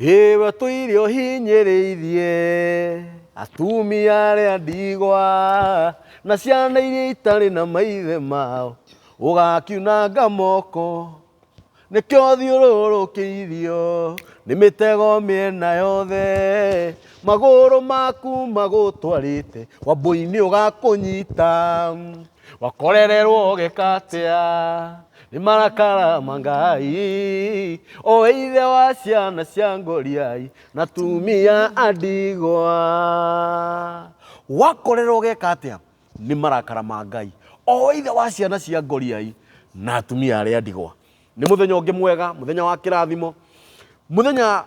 Ĩwe tũire ũhinyĩrĩirie atumia arĩa ndigwa na ciana iria itarĩ na maithe mao, ũgakiunanga moko nĩkĩo thiũrũrũkĩirio nĩ mĩtego mĩena yothe, magũrũ maku magũtwarĩte wambũ-inĩ ũgakũnyita, wakorererwo ũgeka atĩa nĩ marakara ma Ngai, o we ithe wa ciana cia ngoriai na atumia a ndigwa. Wakorerwo ũgeka atĩa nĩ marakara ma Ngai, o we ithe wa ciana cia ngoriai na atumia arĩa ndigwa. Nĩ mũthenya ũngĩ mwega, mũthenya wa kĩrathimo, mũthenya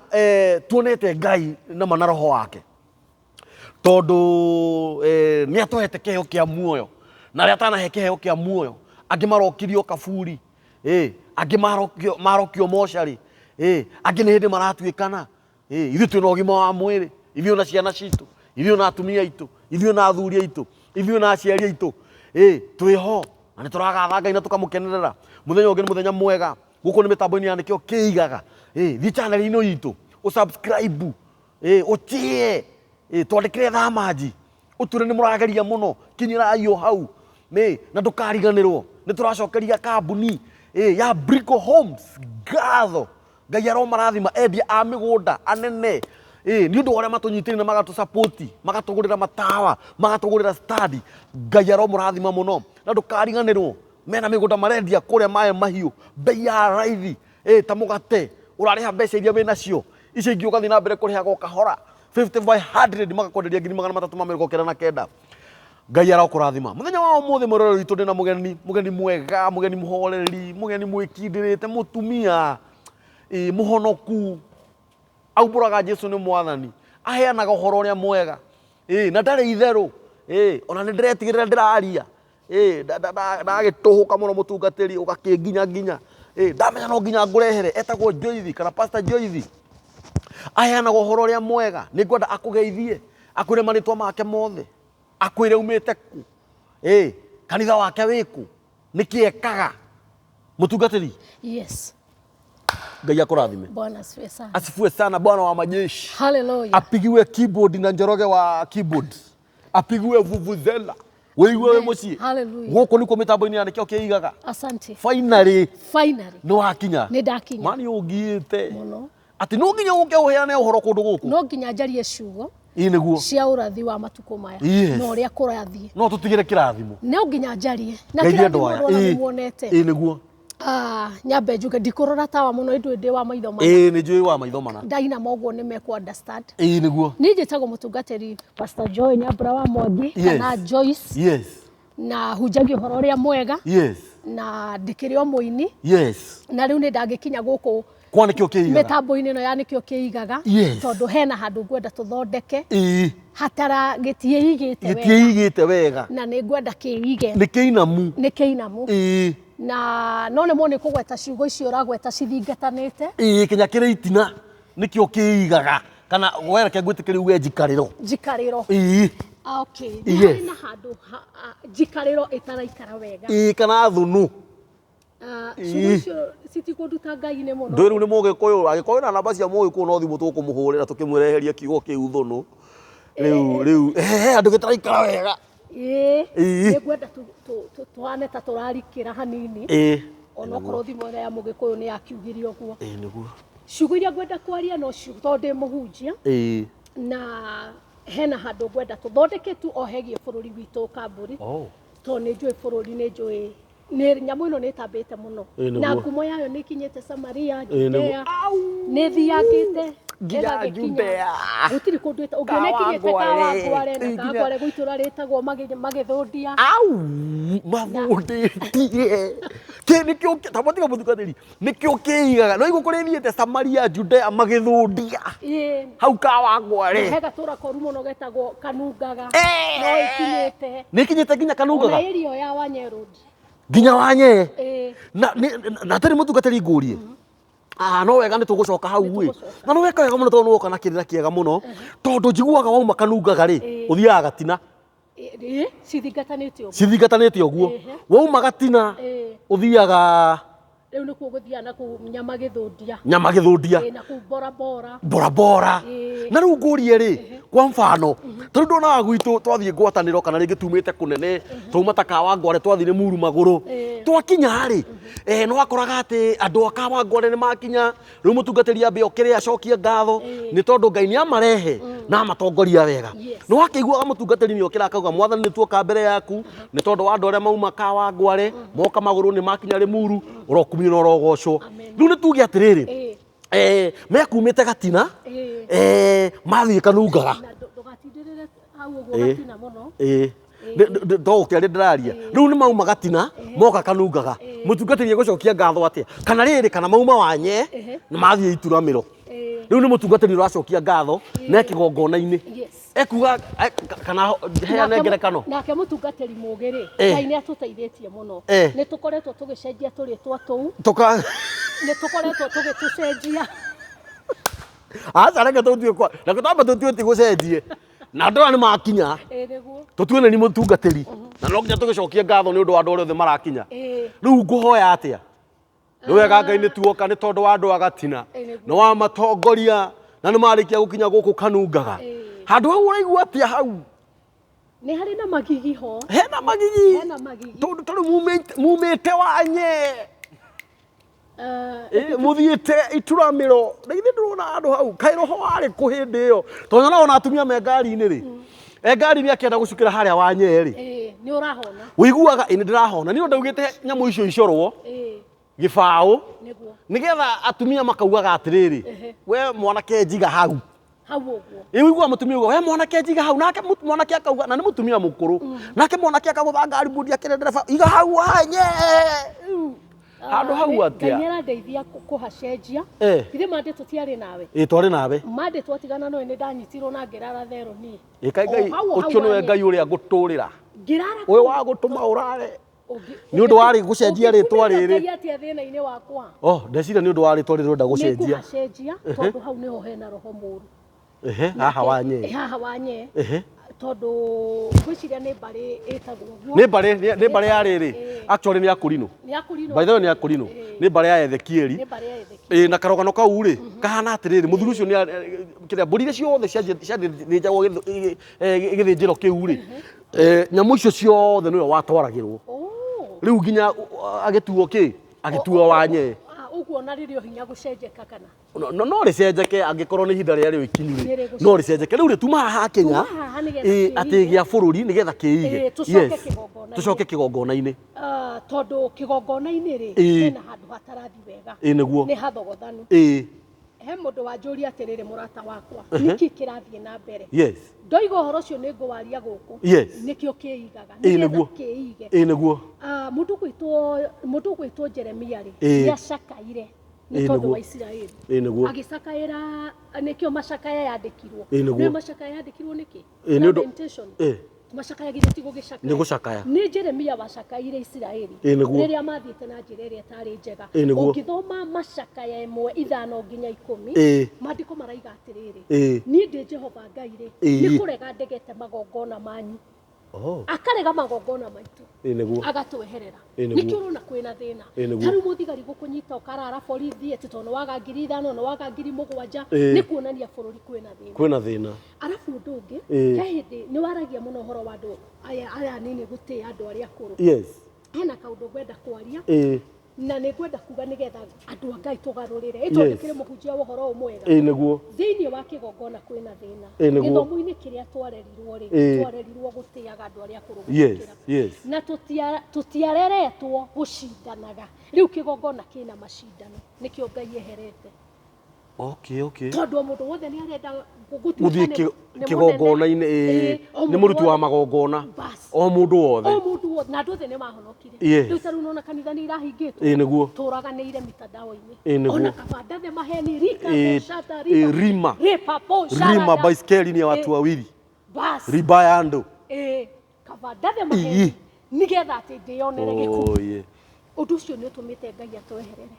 tuonete Ngai nama na roho wake. Tondũ nĩ atũhete kĩheo kĩa muoyo, na arĩa atanahe kĩheo kĩa muoyo, angĩ marokirio kaburi, angĩ marokio mocarĩ, angĩ nĩ hĩndĩ maratuĩkana. Ithuĩ twĩna ũgima wa mwĩrĩ, ithuĩ na ciana citũ, ithuĩ na atumia aitũ, ithuĩ na athuri aitũ, ithuĩ na aciari aitũ, twĩho na nĩ tũragatha Ngai na tũkamũkenerera. Mũthenya ũngĩ nĩ mũthenya mwega, gũkũ nĩ mĩtambo-inĩ ya Nĩkĩo Kĩigaga. Thiĩ channel ĩno itũ, ũ subscribe, ũtĩe, twandĩkĩre thamanji, ũtwĩre nĩ mũrageria mũno, kinyĩrai o hau. Na ndũkariganĩrwo nĩ tũracokeria kambuni ya Brico Homes ngatho. Ngai aromarathima endia a mĩgũnda anene, nĩ ũndũ wa ũrĩa matũnyitĩrĩire na magatũ support, magatũgũrĩra matawa, magatũgũrĩra stand. Ngai aromũrathima mũno. Na ndũkariganĩrwo mena mĩgũnda marendia kũrĩa maĩ mahiũ, bei ya raithi, ta mũgate ũrarĩha mbeca iria wĩnacio, icio ingĩ ũgathiĩ na mbere kũrĩhaga o kahora, 50 by 100 magakwenderia ngiri magana matatũ ma mĩrongo kenda na kenda. Ngai arokũrathima. Mũthenya wa ũmũthĩ mwĩroreri witũ ndĩna mũgeni, mũgeni mwega, mũgeni mũhoreri, mũgeni mwĩkindĩrĩte, mũtumia mũhonoku, aumbũraga Jesu nĩ mwathani, aheanaga ũhoro ũrĩa mwega, na ndarĩ itherũ, ona nĩ ndĩretigĩrĩra ndĩraria, ndagĩtũhũka mũno mũtungatĩri ũgakĩnginya nginya, ndamenya no nginya ngũrehere, etagwo Joyce kana Pastor Joyce, aheanaga ũhoro ũrĩa mwega, nĩ ngwenda akũgeithie, akwĩre marĩtwa make mothe, akwĩre aumĩte kũ, kanitha wake wĩkũ, nĩkĩ ekaga. Mũtungatĩri. Yes. Ngai akũrathime. Bwana asifiwe sana. Asifiwe sana Bwana wa majeshi. Hallelujah. Apigiwe keyboard na Njoroge wa keyboard. Apigiwe vuvuzela. Wĩigue wĩ mũciĩ. Hallelujah. Gũkũ nĩkuo mĩtambo-inĩ ya Nĩkĩo Kĩigaga. Asante. Finally. Finally. Nĩ wakinya. Nĩ ndakinya. Mani ũngiĩte. Mũno. Atĩ no nginya ũke ũheane ũhoro kũndũ gũkũ. No nginya njarie ciugo. Ĩĩ nĩguo. Cia ũrathi wa matukũ maya. Yes. Na ũrĩa kũrathiĩ. No tũtigĩre kĩrathimo. No nginya njarie. Na Ngeithia andũ kĩrathimo aya. ndona Ĩĩ. nĩ muonete. Ĩĩ nĩguo. Nyambe njuge ndikũrora tawa mũno ĩndũ ndĩ wa maitho mana. Ĩĩ nĩ njũĩ wa maitho mana. Ndainama ũguo nĩ mekũ understand. Ĩĩ nĩguo. Niĩ njĩtagwo mũtungatĩri Pastor Joy Nyambura wa Mwangi Yes. kana Joyce. Yes. Na hunjagia ũhoro ũrĩa mwega. Yes. Na ndĩkĩrĩ o mũini. Yes. Na rĩu nĩ ndangĩkinya gũkũ Kwa Nĩkĩo Kĩigaga. mĩtambo-inĩ ĩno ya Nĩkĩo Kĩigaga. Yes. Tondũ hena handũ ngwenda tũthondeke. Ĩĩ. Hatara gĩtiĩigĩte wega. Gĩtiĩigĩte wega. Na nĩ ngwenda kĩige. Nĩ kĩinamu. Nĩ kĩinamu. Ĩĩ. Na no nĩ nĩ kũgweta ciugo icio ũragweta cithingatanĩte. Ĩĩ kinya kĩrĩ itina nĩkĩo kĩigaga kana wereke ngwĩtĩkĩre uge njikarĩro. Njikarĩro. Ĩĩ. Okay. Nĩ Yes. harĩ na handũ njikarĩro ĩtaraikara wega. Ĩĩ kana thũnũ. Ciugo icio citikũnduta Ngai-inĩ mũno. Ndũĩ rĩu nĩ mũgĩkũyũ, angĩkorwo wĩna namba cia mũgĩkũyũ no thimũ tũkũmũhũrĩra tũkĩmwĩreheria kiugo kĩu thũnũ. Rĩu rĩu he handũ gĩtaraikara wega. Ĩĩ. Ĩĩ. Nĩ ngwenda tũhane ta tũrarikĩra hanini. Ĩĩ. Onokorwo thimũ ĩrĩa ya mũgĩkũyũ nĩ yakiugire ũguo. Ĩĩ nĩguo. Ciugo iria ngwenda kwaria no ciugo tondũ ndĩ mũhunjia. Ĩĩ. Na hena handũ ngwenda tũthondeke tu o hegiĩ bũrũri witũ kamburi. Oh. Tondũ nĩ njũĩ bũrũri, nĩ njũĩ nĩ nyamũ ĩno nĩ ĩtambĩte mũno. Ĩĩ, nĩguo. Na ngumo yayo nĩ ĩkinyĩte Samaria, Ĩĩ, nĩguo. Judea. Nĩ ĩthiangĩte, Nginya ĩgagĩkinya. Judea. Gũtirĩ kũndũ ũngĩona ĩkinyĩte Kawangware. Kawangware, na Ĩĩ, nginya Kawangware gwĩ itũũra rĩtagwo Magĩthũndia. Au, mathũndĩtie. Kĩ nĩkĩo ta mũtiga mũtungatĩri, nĩkĩo kĩigaga. No igũ kũrĩa ĩthiĩte Samaria, Judea, magĩthũndia. Ĩĩ. Hau Kawangware. He gatũra koru mũno getagwo Kanungaga. No ĩkinyĩte. Nĩ ĩkinyĩte nginya Kanungaga? Ona area ya Wanye Road. Nginya Wanye? Ĩĩ. Na na atarĩ mũtungatĩri ngũrie. No wega nĩ tũgũcoka hau ĩ. Na nĩ weka wega mũno tondũ nĩ woka na kĩrĩra kĩega mũno. Tondũ njiguaga wauma Kanungaga rĩ, ũthiaga Gatina. Ĩĩ, cithingatanĩte ũguo. Cithingatanĩte ũguo. Wauma Gatina, ũthiaga Rĩu nĩkuo gũthiaga na kũu nyama gĩthũndia. Nyama gĩthũndia. Ĩĩ, na kũu bora bora. Bora bora. Ĩĩ. Na rĩu ngũrie rĩ, kwa mfano, tondũ ndonaga gwitũ twathiĩ ngwatanĩro kana rĩngĩ tumĩte kũnene, twauma ta Kawangware twathiĩ nĩ muru magũrũ. Twakinya rĩ, nĩ wakoraga atĩ andũ a Kawangware nĩ makinya, rĩu mũtungatĩri ambe okĩre acokie ngatho, nĩ tondũ Ngai nĩ amarehe na amatongoria wega. Nĩ wakĩiguaga mũtungatĩri nĩ okĩra akauga, Mwathani nĩ tuoka mbere yaku, nĩ tondũ wa andũ arĩa mauma Kawangware, moka magũrũ nĩ makinya Rĩmuru, ũrokumio na ũrogocwo. Rĩu nĩ tuge atĩrĩrĩ, mekumĩte Gatina, mathiĩ Kanungaga. Na ndũgatindĩrĩre hau ũguo Gatina mũno. To gũkĩaria ndĩraria. Rĩu nĩ mauma Gatina, moka Kanungaga. Mũtungatĩri egũcokia ngatho atĩa? Kana rĩrĩ, kana mauma Wanye, na mathiĩ Ituramĩro. Rĩu nĩ mũtungatĩri ũracokia ngatho, na kĩgongona-inĩ. Ekuga, kana heane ngerekano. Nake mũtungatĩri mũgĩ rĩ, Ngai nĩ atũteithĩtie mũno. Nĩ tũkoretwo tũgĩcenjia tũrĩtwa tũu. Nĩ tũkoretwo tũgĩtũcenjia. Aca, reke tũtue kwa, reke twambe tũtue ti gũcenjie. Na andũ aya nĩ makinya. Ĩĩ, nĩguo. Tũtue nĩ mũtungatĩri. Na no nginya tũgĩcokie ngatho nĩ ũndũ wa andũ arĩa othe marakinya. Rĩu ngũhoya atĩa? Nĩ wega Ngai nĩ tuoka nĩ tondũ wa andũ a Gatina. Nĩ wamatongoria na nĩ marĩkia gũkinya gũkũ Kanungaga. Handũ hau ũraigua atĩa hau? Nĩ harĩ na magigi ho. Hena magigi. Hena magigi. Tondũ tarĩu mumĩte Wanye. Mũthiĩte Ituramĩro. Na githĩ ndũrona handũ hau? Kaĩ roho warĩ kũ hĩndĩ ĩyo? Tondũ nyonaga ona atumia me ngari-inĩ rĩ. E ngari-inĩ akĩenda gũcukĩra harĩa Wanye rĩ. Nĩ ũrahona. Ũiguaga, ĩ, nĩ ndĩrahona. Niĩ ndaugĩte nyamũ icio icorwo. Gĩbaũ. Nĩguo. Nĩgetha atumia makaugaga atĩrĩrĩ, we mwanake njiga hau. Hau ũguo. Ĩ, ũiguaga mũtumia uga, we mwanake njiga hau. Nake mwanake akauga, na nĩ mũtumia mũkũrũ. Nake mwanake akagũtha ngari mũndũ akĩre ndereba, iga hau Wanye. Handũ hau atĩa? Ngai nĩ arandeithia kũhacenjia. Githĩ Monday tũtiarĩ nawe? Ĩ, twarĩ nawe. Monday twatigana nawe nĩ ndanyitirwo na ngĩrara therũ niĩ. Ĩ, kaĩ Ngai, O hau, o hau ũcio nĩwe Wanye. Ngai ũrĩa ngũtũrĩra. Ngĩrara Ũyũ kũu. wa gũtũma ũrare. Nĩ ũndũ warĩ gũcenjia rĩtwa Ũngĩkumĩria rĩrĩ. Ngai atĩa thĩna-inĩ wakwa? Oh, ndeciria nĩ ũndũ wa rĩtwa rĩrĩ ũrenda gũcenjia. Nĩ kũhacenjia, tondũ hau nĩho hena roho mũru. Haha Wanye. Haha Wanye. Tondũ ngwĩciria nĩ mbarĩ ĩtagwo ũguo. Nĩ mbarĩ, nĩ mbarĩ ya rĩrĩ. Actually nĩ Akũrinũ. Nĩ Akũrinũ. By the way nĩ Akũrinũ. Nĩ mbarĩ ya Ezekieli. Nĩ mbarĩ ya Ezekieli. Na karũgano kau rĩ, kahana atĩrĩrĩ, mũthuri ũcio nĩ kĩrĩa mbũri iria ciothe ciathĩnjagwo gĩthĩnjĩro kĩu rĩ, nyamũ icio ciothe nĩwe watwaragĩrwo. Rĩu nginya agĩtuo kĩ? Agĩtuo Wanye. Ũguo na rĩrĩ o hinya gũcenjeka kana? No, no, no rĩcenjeke angĩkorwo nĩ ihinda rĩrĩa rĩo ikinyu rĩ. No rĩcenjeke. Rĩu rĩ, tuma haha Kenya, Tuma haha nĩgetha kĩige. atĩ gĩa bũrũri nĩgetha kĩige. Tũcoke Yes. kĩgongona-inĩ. Tũcoke kĩgongona-inĩ. Tondũ kĩgongona-inĩ rĩ, hena handũ hatarathi wega. Nĩguo. Nĩ hathogothanu. He mũndũ wanjũria atĩrĩrĩ, mũrata wakwa, nĩkĩ kĩrathiĩ na mbere? Ndoiga ũhoro ũcio nĩ ngũwaria gũkũ. Nĩkĩo kĩigaga. Nĩgetha kĩige. Nĩguo. Mũndũ ũgwĩtwo Jeremia rĩ, nĩ acakaire nĩ tondũ wa Isiraeli. Nĩguo. Agĩcakaĩra, nĩkĩo macakaya yandĩkirwo. Nĩguo. Nĩ macakaya yandĩkirwo nĩkĩ? Nĩ ũndũ Lamentation. Macakaya githĩ ti gũgĩcakaya? Nĩ gũcakaya. Nĩ Jeremia wacakaire Isiraeli. Nĩguo. Rĩrĩa mathiĩte na njĩra ĩrĩa ĩtarĩ njega. Nĩguo. Ũngĩthoma macakaya ĩmwe ithano nginya ikũmi, maandĩko maraiga atĩrĩrĩ, niĩ ndĩ Jehova Ngai rĩ, nĩ kũrega ndegete magongona manyu. Akarega magongona maitũ. Nĩguo. Agatweherera. Nĩguo. Nĩkĩo ũrona kwĩna thĩna. Nĩguo. Ta rĩu mũthigari gũkũnyita ũkarara borithi atĩ tondũ nĩ waga ngiri ithano, nĩ waga ngiri mũgwanja, nĩ kuonania bũrũri kwĩna thĩna. Kwĩna thĩna. Arabu ũndũ ũngĩ, he hĩndĩ nĩ waragia mũno ũhoro wa andũ aya anini gũtĩa andũ arĩa akũrũ. Hena kaũndũ ngwenda kwaria. Na nĩ ngwenda kuga nĩgetha andũ a Ngai tũgarũrĩre. Ĩ tondũ kĩrĩ mũhunjia wa ũhoro ũyũ mwega. Nĩguo. Thĩinĩ wa kĩgongona kwĩna thĩna. Nĩguo. Gĩthomo-inĩ kĩrĩa twarerirwo rĩ, twarerirwo gũtĩaga andũ arĩa akũrũ gũtũkĩra. Na tũtiareretwo gũcindanaga. Rĩu kĩgongona kĩna macindano, nĩkĩo Ngai eherete. Tondũ o mũndũ wothe nĩ arenda gũtuĩka Gũthiĩ nĩ kĩgongona-inĩ, mũnene. O nĩ mũndũ mũruti wa wothe. magongona. Bas. O mũndũ wothe. O mũndũ wothe, na andũ othe nĩ mahonokire. Rĩu ta rĩu nona kanitha nĩ irahingĩtwo. Nĩguo. Tũraganĩire mitandao-inĩ. Nĩguo. Ona kaba ndathe maheni, rika, boshata, riba. Rima. Ripa, boshata. Rima, baiskeli ni ya watu wawili. Bas. Riba ya andũ. Kaba ndathe maheni. Nĩgetha atĩ ndĩyonere gĩkuũ. Ũndũ ũcio nĩ ũtũmĩte Ngai atweherere.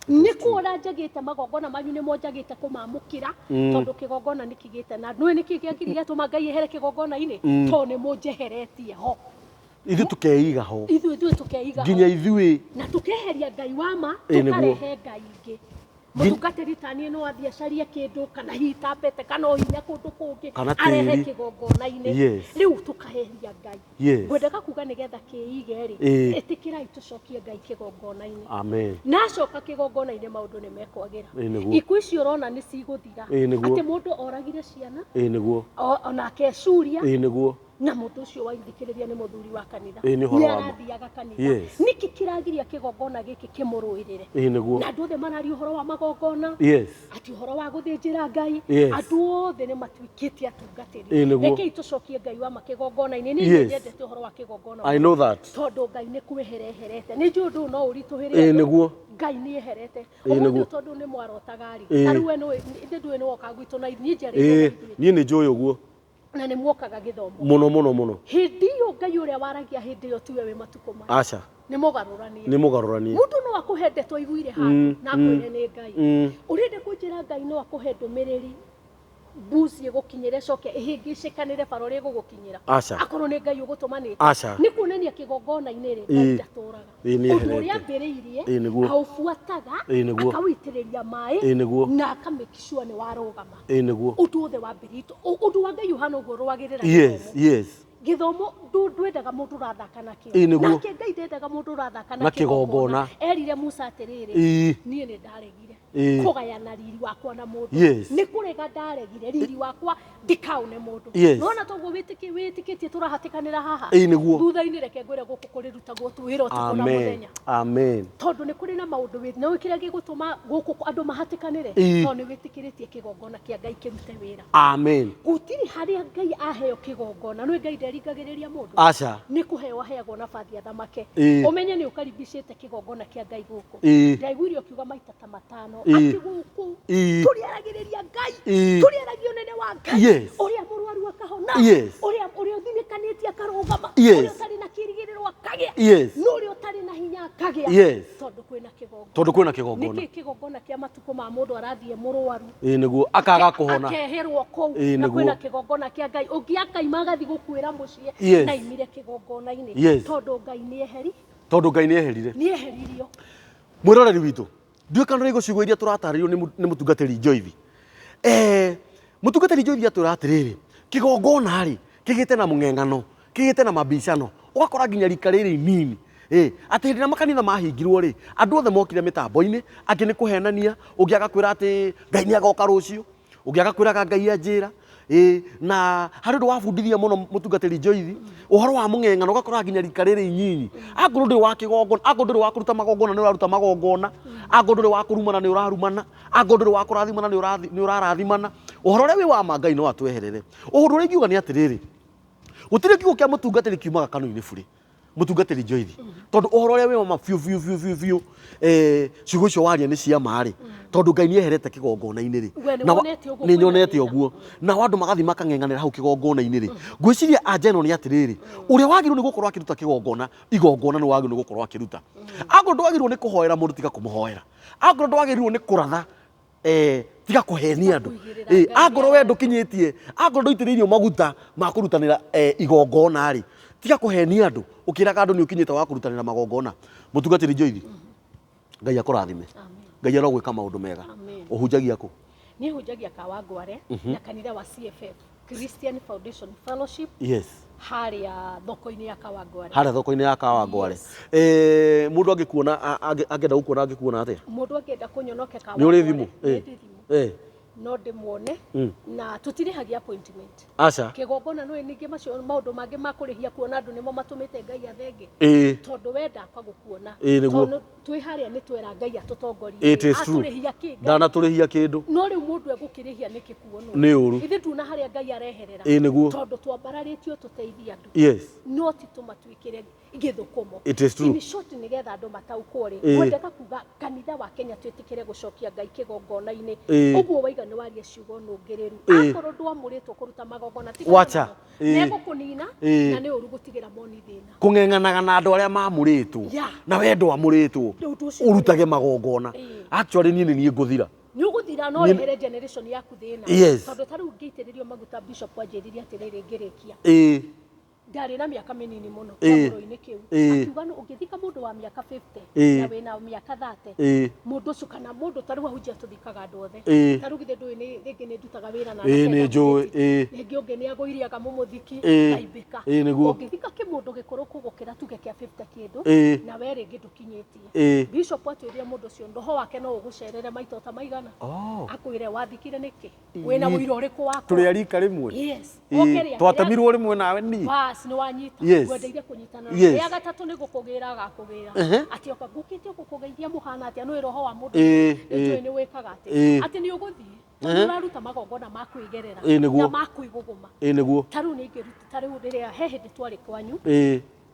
Nĩ kuona njagĩte magongona manyu nĩ monjagĩte kũmamũkĩra, tondũ kĩgongona nĩ kĩgĩte na nũĩ nĩkĩ gĩakiri gĩatũma Ngai ehere kĩgongona-inĩ? Tondũ nĩ mũnjeheretie ho. Ithuĩ tũkeiga ho. Ithuĩ tũkeiga ho. Nginya ithuĩ. Na tũkeheria Ngai wa ma, Ĩĩ nĩguo. tũkarehe Ngai ingĩ. Mũtungatĩri ta niĩ no athiĩ acarie kĩndũ kana hihi ta mbete kana o hinya kũndũ kũngĩ Kana arehe tĩri. kĩgongona-inĩ. Yes. Rĩu tũkaheria Ngai. Yes. Ngwendaga kuga nĩgetha kĩige rĩ, Ĩĩ. ĩtĩkĩrai tũcokie Ngai kĩgongona-inĩ. Amen. Na acoka kĩgongona-inĩ maũndũ nĩ mekwagĩra. Ĩĩ nĩguo. Ikuũ icio ũrona nĩ cigũthira. Ĩĩ nĩguo. Atĩ mũndũ oragire ciana, Ĩĩ nĩguo. ona akecuria. Ĩĩ nĩguo. Na mũndũ ũcio waithikĩrĩria nĩ mũthuri wa kanitha. Ĩĩ nĩ ũhoro wa ma. Nĩarathiaga kanitha. Yes. Nĩkĩ kĩragiria kĩgongona gĩkĩ kĩmũrũĩrĩre? Ĩĩ nĩguo. Na andũ othe mararia ũhoro wa magongona. Yes. Atĩ ũhoro wa gũthĩnjĩra Ngai. Yes. Andũ othe nĩ matuĩkĩte atungatĩri. Ĩĩ nĩguo. Rekei tũcokie Ngai wa ma kĩgongona-inĩ. Niĩ Yes. nyendete ũhoro wa kĩgongona. I know that. Tondũ Ngai nĩ kwĩhera eherete. Nĩ njũĩ ũndũ ũyũ no ũritũhĩre Ĩĩ andũ. nĩguo. Ngai nĩ eherete. Ĩĩ Ũmũthĩ nĩguo. tondũ nĩ mwarotaga rĩ. Ĩĩ. Ta rĩu we nĩũĩ, ndũĩ nĩ woka gwitũ na niĩ njiarĩirwo Ĩĩ na ithuĩ. niĩ nĩ njũĩ ũguo. Na nĩ mwokaga gĩthomo. Mũno mũno mũno. Hĩndĩ ĩyo Ngai ũrĩa waragia hĩndĩ ĩyo tiwe wĩ matukũ maya. Aca. Nĩ mũgarũranie. Nĩ mũgarũranie. Mũndũ no akũhe ndeto aiguire handũ na akwĩre nĩ Ngai. Mm. Ũrenda kũnjĩra Ngai no akũhe ndũmĩrĩri mbuci ĩgũkinyĩre ĩcoke ĩhĩngĩcĩkanĩre bara ũrĩa ĩgũgũkinyĩra. Aca. Akorwo nĩ Ngai ũgũtũmanĩte. Aca. Nĩ kuonania kĩgongona-inĩ rĩ, Ngai Ĩĩ. ndatũraga. Ĩĩ nĩ Ũndũ ũrĩa eherete. ambĩrĩirie Ĩĩ nĩguo. aũbuataga, Ĩĩ nĩguo. akawĩitĩrĩria maĩ Ĩĩ nĩguo. na aka make sure nĩ warũgama. Ĩĩ nĩguo. Ũndũ wothe wambĩrĩirio, ũndũ wa Ngai ũhana ũguo rũagĩrĩra Yes, gĩthomo. yes. Gĩthomo ndwendaga mũndũ ũrathaka nakĩo. Ĩĩ nĩguo. Nake Ngai ndendaga mũndũ ũrathaka Na kĩgongona. Erire Musa atĩrĩrĩ, Ĩĩ. niĩ nĩ ndaregire Ĩĩ. kũgayana riri wakwa na mũndũ. Yes. Nĩ kũrega ndaregire riri wakwa ndikaune mũndũ. Yes. Nĩwona toguo wĩtĩkĩtie tũrahatĩkanĩra haha. Ĩĩ nĩguo. Thutha-inĩ reke ngwĩre gũkũ kũrĩrutagwo wĩra ũtukũ na Amen. mũthenya. Amen. Tondũ nĩ kũrĩ na maũndũ no kĩrĩa gĩgũtũma gũkũ andũ mahatĩkanĩre Ĩĩ. tondũ nĩ wĩtĩkĩrĩtie kĩgongona kĩa Ngai kĩrute wĩra. Amen. Gũtirĩ harĩa Ngai aheo kĩgongona, nĩ Ngai nderingagĩrĩria mũndũ. Aca. Nĩ kũheo aheagwo nabathi athamake. Ĩĩ. Ũmenye nĩ ũkaribicĩte kĩgongona kĩa Ngai gũkũ. Ĩĩ. Ndaiguire ũkiuga maita ta matano Ĩĩ. atĩ gũkũ Ĩĩ. tũrĩaragĩrĩria Ngai. Ĩĩ. Tũrĩaragia ũnene wa Ngai. Yes. Ũrĩa mũrwaru akahona. Yes. Ũrĩa ũthinĩkanĩtie akarũgama. Yes. Ũrĩa ũtarĩ na kĩrĩgĩrĩro akagĩa. Yes. Na ũrĩa ũtarĩ na hinya akagĩa. Yes. Tondũ kwĩna kĩgongona. Tondũ kwĩna kĩgongona. Nĩkĩ kĩgongona kĩa matukũ ma mũndũ arathiĩ mũrwaru? Ĩĩ nĩguo akaga kũhona. Akeherwo kũu Ĩĩ na nĩguo. kwĩna kĩgongona kĩa Ngai. Ũngĩ akaima agathiĩ gũkuĩra mũciĩ Yes. na aimire kĩgongona-inĩ. Yes. Tondũ Ngai nĩ eheri. Tondũ Ngai nĩ eherire. Nĩ eheririo. Mwĩroreri witũ, ndiũĩ kana nĩũraigua ciugo iria tũratarĩrio nĩ mũtungatĩri Joyce. Mũtungatĩri Joyce atwĩra atĩrĩrĩ, kĩgongona rĩ, kĩgĩte na mũng'eng'ano, kĩgĩte na mabicano, ũgakora nginya rika rĩrĩ inini. Atĩ hĩndĩ ĩrĩa makanitha mahingirwo rĩ, andũ othe mokire mĩtambo-inĩ, angĩ nĩ kũhenania, ũngĩ agakwĩra atĩ Ngai nĩ agoka rũciũ, ũngĩ agakwĩraga Ngai anjĩra. Na harĩ ũndũ wabundithia mũno mũtungatĩri Joyce, ũhoro wa mũng'eng'ano, ũgakora nginya rika rĩrĩ inyinyi. Angorwo ndũrĩ wa kĩgongona, angorwo ndũrĩ wa kũruta magongona nĩ ũraruta magongona, angorwo ndũrĩ wa kũrumana nĩ ũrarumana, angorwo ndũrĩ wa kũrathimana nĩ ũrarathimana. Ũhoro ũrĩa wĩ wa ma Ngai no atweherere. Ũndũ ũrĩa ingiuga nĩ atĩrĩrĩ, gũtirĩ kiugo kĩa mũtungatĩri kiumaga kanua-inĩ burĩ. Mũtungatĩri Joyce, tondũ ũhoro ũrĩa wĩ wa ma biũ biũ biũ biũ biũ, ciugo icio waria nĩ cia ma rĩ, tondũ Ngai nĩ eherete kĩgongona-inĩ rĩ. We nĩ Na wonete ũguo nĩ kwĩna nyonete thĩna. ũguo. Nao andũ magathiĩ makang'eng'anĩra hau kĩgongona-inĩ rĩ. Ngwĩciria anja ĩno nĩ atĩrĩrĩ, ũrĩa wagĩrĩirwo nĩ gũkorwo akĩruta kĩgongona, igongona nĩ wagĩrĩirwo nĩ gũkorwo akĩruta. Angorwo ndwagĩrĩirwo nĩ kũhoera mũndũ tiga kũmũhoera. Angorwo ndwagĩrĩirwo nĩ kũratha, tiga kũhenia andũ. Kũigĩrĩra Ngai Angorwo we ndũkinyĩtie, angorwo ndũitĩrĩirio maguta ma kũrutanĩra, igongona rĩ, tiga kũhenia andũ, ũkĩraga andũ nĩ ũkinyĩte wa kũrutanĩra magongona. Mũtungatĩri Joyce, Ngai akũrathime. Amen. Ngai arogwĩka maũndũ mega. Amen. Ũhunjagia kũ? Niĩ hunjagia Kawangware na kanitha wa CFF, Christian Foundation Fellowship. Yes. Harĩa thoko-inĩ ya Kawangware. Harĩa thoko-inĩ ya Kawangware. Yes. Mũndũ angĩkuona, angĩenda gũkuona angĩkuona atĩa? Mũndũ angĩenda kũnyonoke Nĩ ũrĩ Kawangware, thimũ? nĩ ndĩ thimũ. No ndĩmuone na tũtirĩhagia appointment. Aca. Kĩgongona nĩ ningĩ macio maũndũ mangĩ ma kũrĩhia kuona andũ nĩmo matũmĩte Ngai athenge. Tondũ wenda akwa gũkuona. Ĩĩ, nĩguo. Tondũ twĩ harĩa nĩ twera Ngai atũtongorie. It is true. Atũrĩhia kĩ Ngai? Ndanatũrĩhia kĩndũ. No rĩu mũndũ egũkĩrĩhia nĩkĩ kuonwo? Nĩ ũru. Ithuĩ nduna harĩa Ngai areherera. Ĩĩ, nĩguo. Tondũ twambararĩtio tũteithie andũ. Yes. No ti tũmatuĩkĩre gĩthũkũmo. It is true. In short, nĩgetha andũ mataũkwo rĩ, Ĩĩ. ngwendaga kuga kanitha wa Kenya twĩtĩkĩre gũcokia Ngai kĩgongona-inĩ. Ĩĩ. Ũguo waiga nĩ waria ciugo nũngĩrĩru. Ĩĩ. Akorwo ndwamũrĩtwo kũruta magongona, tiga Wacha. namo. Ĩĩ. Megũkũnina, Ĩĩ. na nĩ ũru gũtigĩra moni thĩna. Kũng'eng'anaga na andũ arĩa mamũrĩtwo. Yeah. Na we ndwamũrĩtwo. Rĩu ũndũ ũcio Ũrutage magongona. Ĩĩ. Actually niĩ nĩ niĩ ngũthira. Nĩ ũgũthira no Niĩ- ũrehere generation yaku thĩna. Yes. Tondũ ta rĩu ngĩitĩrĩrio maguta Bishop anjĩrire atĩrĩrĩ ngĩrĩkia. Ĩĩ. Ndarĩ na mĩaka mĩnini mũno kĩamũro-inĩ kĩu. Akiuga nũ ũngĩthika mũndũ wa mĩaka 50 na wĩna mĩaka 30, mũndũ ũcio kana mũndũ ta rĩu ahunjia tũthikaga andũ othe. Ta rĩu githĩ ndũĩ nĩ rĩngĩ nĩ ndutaga wĩra na Ĩĩ, nĩ njũĩ, ĩĩ. Rĩngĩ ũngĩ nĩ agũirie akamũmũthiki ngaimbĩka. Ĩĩ, nĩguo. Ũngĩthika kĩmũndũ gĩkũrũ gũgũkĩra tuge kĩa 50 kĩndũ na we rĩngĩ ndũkinyĩtie. Bishop atwĩrire mũndũ ũcio roho wake no ũgũcerere maita ta maigana. Akwĩre wathikire nĩkĩ? Wĩna ũira ũrĩkũ wakwa? Tũrĩ a rika rĩmwe. Yes. Ĩĩ, Oke rĩa twatemirwo rĩmwe nawe niĩ. Bas, nĩ wanyita. Ngwendeire kũnyitana. Rĩa gatatũ nĩ gũkũgĩra agakũgĩra. Atĩ oka ngũkĩte gũkũgeithia mũhana atĩa, nĩũĩ roho wa mũndũ nĩnjũĩ nĩ wĩkaga atĩ. Atĩ nĩ ũgũthiĩ. Tondũ ũraruta magongona ma kwĩgerera na ma kwĩgũgũma. Ĩĩ nĩguo. Ta rĩu nĩ ingĩruta, ta rĩu rĩrĩa he hĩndĩ twarĩ kwanyu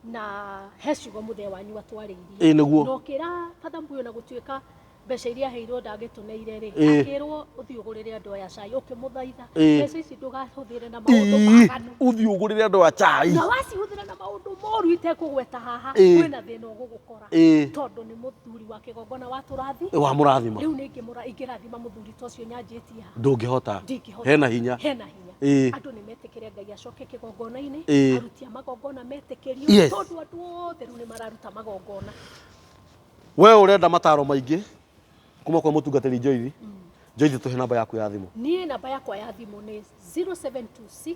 na he ciugo mũthee wanyu atwarĩirie. Ĩĩ nĩguo. Na ũkĩra Father Mbuyu na gũtuĩka mbeca iria aheirwo ndagĩtũneire rĩ, akĩrwo ũthiĩ ũgũrĩre andũ aya cai, ũkĩmũthaitha mbeca ici ndũgahũthĩre na maũndũ maganu. Ũthiĩ ũgũrĩre andũ aya cai. Na wacihũthĩra na maũndũ moru itekũgweta haha, kwĩna thĩna ũgũgũkora. Tondũ nĩ mũthuri wa kĩgongona wa tũrathi. Wa mũrathima. Rĩu nĩ ingĩrathima mũthuri ta ũcio nyanjĩtie haha. Ndũngĩhota. Ndingĩhota. Hena hinya. Hena hinya. Andũ nĩ metĩkĩre Ngai acoke kĩgongona-inĩ, aruti a magongona metĩkĩrio, tondũ andũ othe rĩu nĩ mararuta magongona. We ũrenda mataro maingĩ kuma kwa mũtungatĩri Joyce. Joyce, tũhe namba yaku ya thimũ. Niĩ namba yakwa ya thimũ nĩ 0726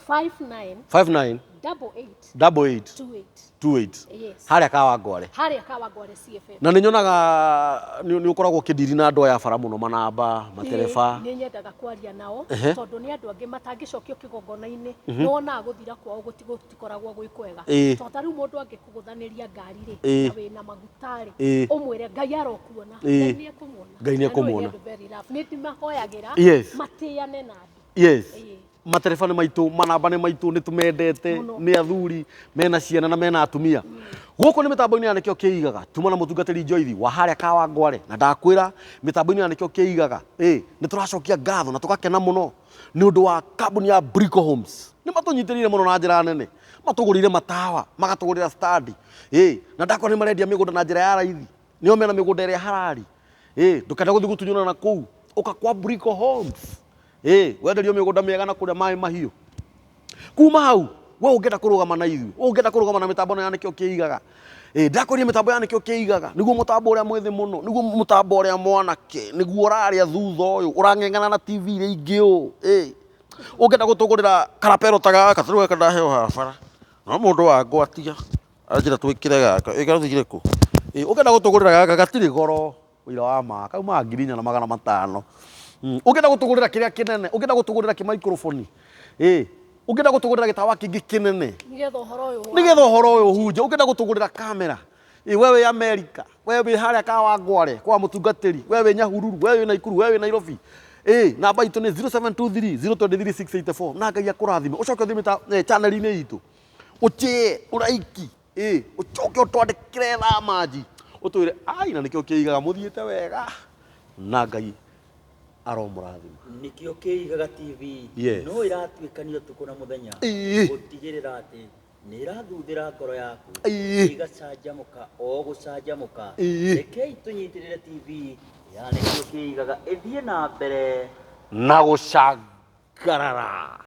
59 59 88 88 28. 28. Yes. Harĩa Kawangware. Harĩa Kawangware CFM. Na nĩ nyonaga nĩ ũkoragwo ũkĩndiri na andũ aya bara mũno, manamba, matereba. Nĩ nyendaga kwaria nao tondũ nĩ andũ angĩ matangĩcokio kĩgongona-inĩ, nĩ wonaga gũthira kwao gũtikoragwo gwĩ kwega. Tondũ ta rĩu mũndũ angĩkũgũthanĩria ngari rĩ, na wĩna maguta rĩ, ũmwĩre Ngai arokuona, Ngai nĩ ekũmuona. Ngai nĩ ekũmuona. Nĩ ndimahoyagĩra matĩane na andũ. Matereba nĩ maitũ, manamba nĩ maitũ, nĩ tũmendete, nĩ athuri, mena ciana na mena atumia. Gũkũ nĩ mĩtambo-inĩ ya Nĩkĩo Kĩigaga, tuma na mũtungatĩri Joyce wa harĩa Kawangware, na ndakwĩra mĩtambo-inĩ ya Nĩkĩo Kĩigaga, nĩ tũracokia ngatho na tũgakena mũno nĩ ũndũ wa kambuni ya Brico Homes. Nĩ matũnyitĩrĩire mũno na njĩra nene, matũgũrĩire matawa, magatũgũrĩra standi, na ndakwĩra nĩ marendia mĩgũnda na njĩra ya raithi, nĩo mena mĩgũnda ĩrĩa harari. Ndũkenda gũthiĩ gũtunyũra na kũu, ũka kwa Brico Homes. Wenderio mĩgũnda mĩega na kũrĩa maĩ mahiũ. Kuma hau, we ũngĩenda kũrũgama na ithuĩ, we ũngĩenda kũrũgama na mĩtambo ĩno ya Nĩkĩo Kĩigaga. Ndakũria mĩtambo ya Nĩkĩo Kĩigaga, nĩguo mũtambo ũrĩa mwĩthĩ mũno, nĩguo mũtambo ũrĩa mwanake, nĩguo ũrarĩa thutha ũyũ, ũrang'eng'ana na TV iria ingĩ ũũ. Ũngĩenda gũtũgũrĩra karapero ta gaka, ta rĩu gaka ndaheo haha bara, no mũndũ wangwatia, anjĩra twĩkĩre gaka, gathire kũ? Ũngĩenda gũtũgũrĩra gaka gatirĩ goro, ũira wa ma, kaumaga 4,500. Ũngĩenda gũtũgũrĩra kĩrĩa kĩnene, ũngĩenda gũtũgũrĩra kĩmaikroboni, ũngĩenda gũtũgũrĩra gĩtawa kĩngĩ kĩnene, nĩgetha ũhoro ũyũ nĩgetha ũhoro ũyũ ũhunje, ũngĩenda gũtũgũrĩra kamera, we wĩ America, we wĩ harĩa Kawangware kwa mũtungatĩri, we wĩ Nyahururu, we wĩ Naikuru, we wĩ Nairobi, namba itũ nĩ 0723 023 684. Na Ngai akũrathime. Ũcoke ũthiĩ channel-inĩ itũ, ũchĩe, ũraiki, ũcoke ũtwandĩkĩre thaa manji, ũtwĩre ai na Nĩkĩo Kĩigaga mũthiĩte wega, na Ngai aromũrathima. Nĩkĩo Kĩigaga TV no ĩratuĩkanio ũtukũ na mũthenya gũtigĩrĩra atĩ nĩ ĩrathuthĩra ngoro yaku ĩgacanjamũka o gũcanjamũka. Rekei tũnyitĩrĩre TV ya Nĩkĩo Kĩigaga ĩthiĩ na mbere na gũcangarara.